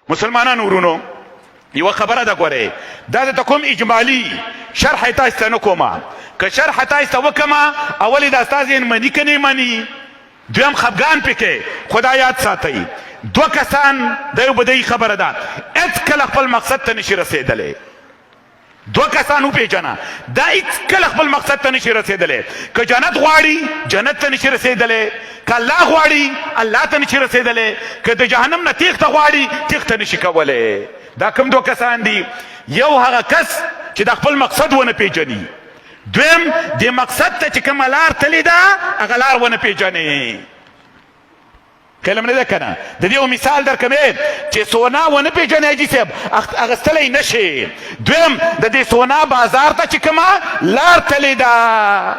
مسلمانانو ورونو، یو خبره ده، ګورئ، دا د کوم اجمالی شرح تاسو ته نه کومه. که شرح تاسو ته وکمه، اولې د استاد یې مني که نه مني، دویم خفګان پکې. خدا یاد ساتئ، دوه کسان د یو بدی خبره ده، هېڅ کله خپل مقصد ته نشي رسېدلی. دوه کسان وپېژنه، دا هېڅ کله خپل مقصد ته نشي رسېدلی. که جنت غواړي، جنت ته نشي رسېدلی. که الله غواړي، الله ته نشي رسېدلی. که د جهنم نه تېښته غواړي، تېښته نشي کولی. دا کوم دوه کسان دي؟ یو هغه کس چې د خپل مقصد ونه پیژني، دویم د مقصد ته چې کومه لار تللې ده، هغه لار ونه پیژني. کلم نه ده کنه؟ د دې یو مثال درکم چې سونا ونه پیژنې، حاجي صاحب، اخیستلی نه شي. دویم د دې سونا بازار ته چې کومه لار تللې ده.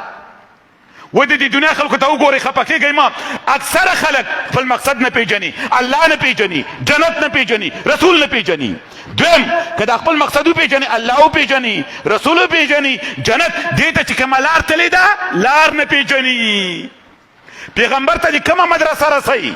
و د دې دنیا خلکو ته وګورئ، خپه کېږئ مه. اکثره خلک خپل مقصد نه پیژني، الله نه پیژني، جنت نه پیژني، رسول نه پیژني. دویم که دا خپل مقصد وپیژني، الله وپیژني، رسول وپیژني، جنت دې ته چې کومه لار تللې ده، لار نه پیژني. پیغمبر ته دې کومه مدرسه رسوي،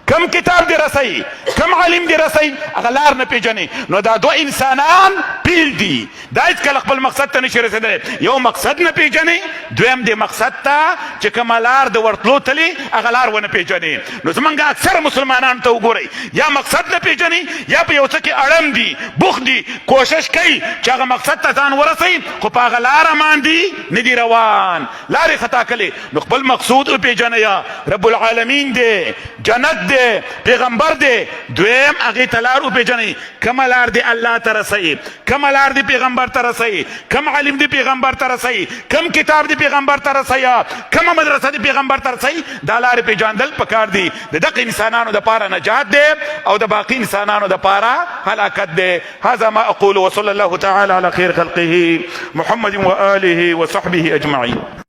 کم کتاب دی رسي، کم عالم دی رسي، هغه لار نه پیژني. نو دا دوه انسانان پیل دي، دا هیڅ کله خپل مقصد ته نشي رسېدلی. یو مقصد نه پیژني، دویم د مقصد ته چې کومه لار د ورتلو تلي، هغه لار ونه پیژني. نو زمونږ اکثر مسلمانانو ته وګورئ، یا مقصد نه پیژني، یا په یو څه کې اړم دي، بوخت دي، کوشش کوي چې هغه مقصد ته ځان ورسوي، خو په هغه لاره باندې نه دي روان، لارې خطا کړي. نو خپل مقصود وپیژنئ، رب العالمین دی، جنت دی، پیغمبر دی. دویم هغې ته لار وپیژنئ، کومه لار دی الله ته رسوي، کومه لار دی پیغمبر ته رسوي، کوم عالم دی پیغمبر ته رسوي، کوم کتاب دی پیغمبر ته رسوي، کومه مدرسه دی پیغمبر ته رسوي. دا لارې پیژندل پکار دي. د دغه انسانانو دپاره نجات دی او د باقي انسانانو دپاره هلاکت دی. هذا ما اقول، وصلى الله تعالى على خير خلقه محمد وآله وصحبه اجمعين.